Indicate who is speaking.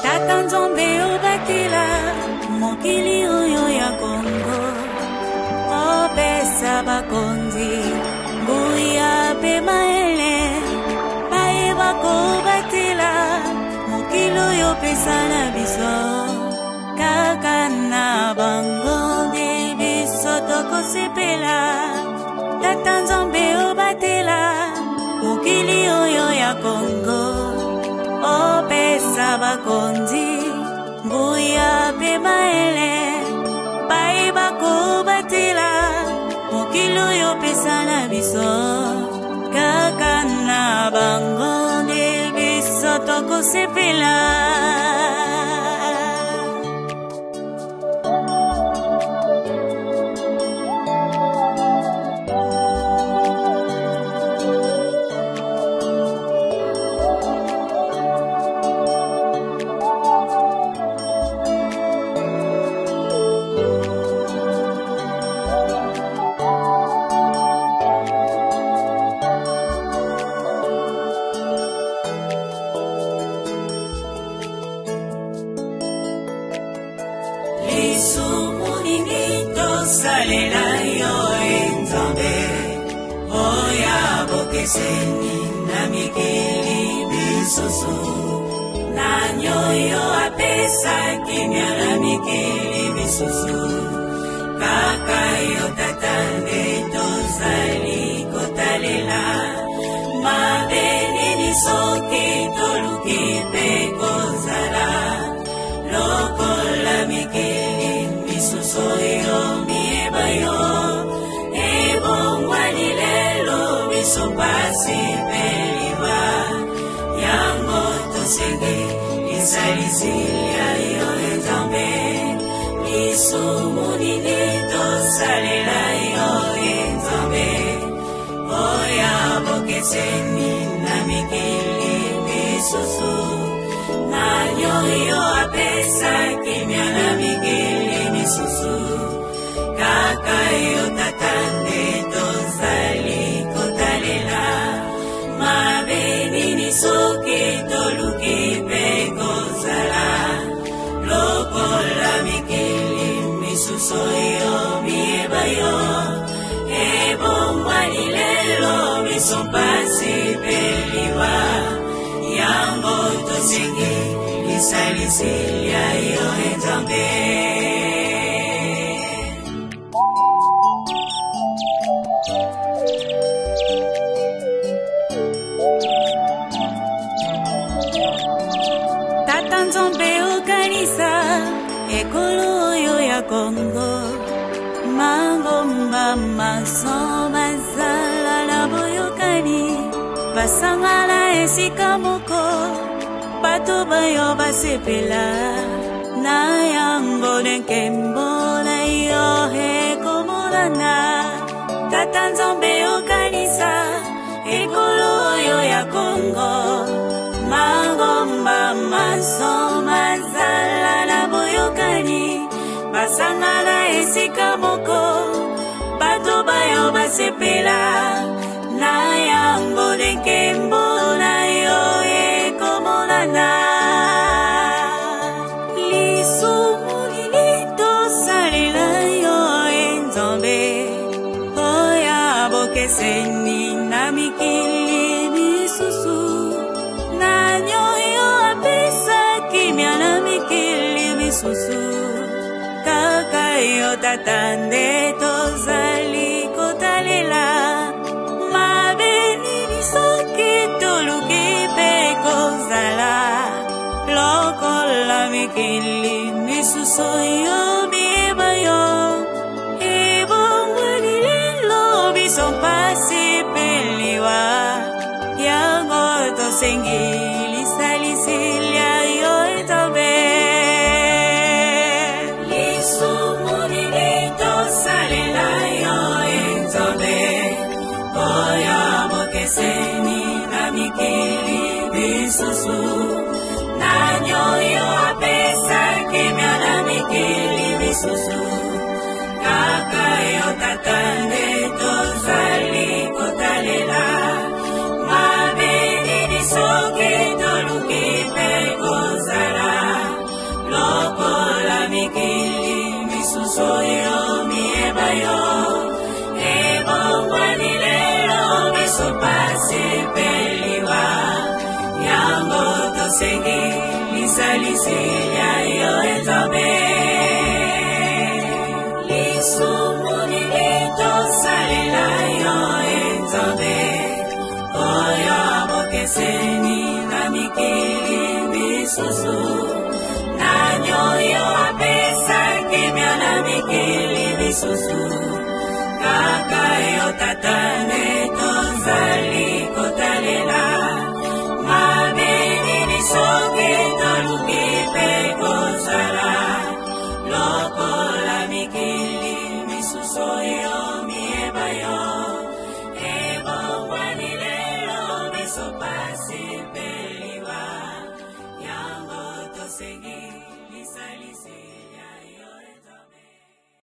Speaker 1: Tata Nzambe obatela mokili oyo ya Kongo, opesa bakonzi nguya mpe mayele bayeba kobatela mokili oyo opesa na biso. Kaka na bango nde biso tokosepela. Tata Nzambe obatela mokili oyo ya Kongo, opesa bakonzi nguya mpe mayele bayeba kobatela mokili oyo opesa na biso. Kaka na bango nde biso tokosepela. Lisumu nini tosalela yo e Nzambe, oya bokeseni na mikili misusu? Nani oyo apesa kimia na mikili misusu? Kaka yo Tata nde tozali kotalela. Mabe nini soki toluki mpe kozala lokola mikili misusu oyo miyeba yo? Ebongwani lelo biso pasi mpe liwa, yango tosengi lisalisi ya yo e Nzambe. Lisumu nini tosalela yo e Nzambe, oya bokeseni na mikili misusu? Nani oyo apesa kimia na mikili misusu? Kaka yo Tata nde tozali kotalela. Mabe nini soki toluki mpe kozala lokola mikili misusu oyo miyeba yo? Ebongwani lelo biso mpasi mpe liwa, yango tosengi lisalisi ya yo e Nzambe. Tata Nzambe okanisa ekolo oyo ya Kongo, mangomba maso bazala na boyokani, basangana esika moko, bato bayo basepela na yango nde nkembo na yo ekomonana. Tata Nzambe okanisa ekolo oyo ya Kongo, mangomba maso mazala na boyokani, basangana esika moko, bato bayo basepela na yango nde nkembo na yo ekomonana. Lisumu nini tosalela yo e Nzambe, oya bokeseni na mikili misusu? Nani oyo apesa kimia na mikili misusu? Kaka yo Tata nde tozali kotalela. Mabe nini soki toluki mpe kozala lokola mikili misusu oyo miyeba yo? Ebongwani lelo biso mpasi mpe liwa, yango tosengi bokeseni na mikili misusu. Nani oyo apesa kimia na mikili misusu? Kaka yo Tata nde tozali kotalela. Mabe nini soki toluki mpe kozala lokola mikili misusu oyo miyeba yo? Ebongwani lelo biso pasi mpe liwa. Yango tosengi lisalisi lya yo Nzambe. Lisumu nini tosalela yo Nzambe, oyo bokeseni na mikili misusu? Nani oyo apesa kimia na mikili misusu? Kaka yo Tata nde tozali kotalela.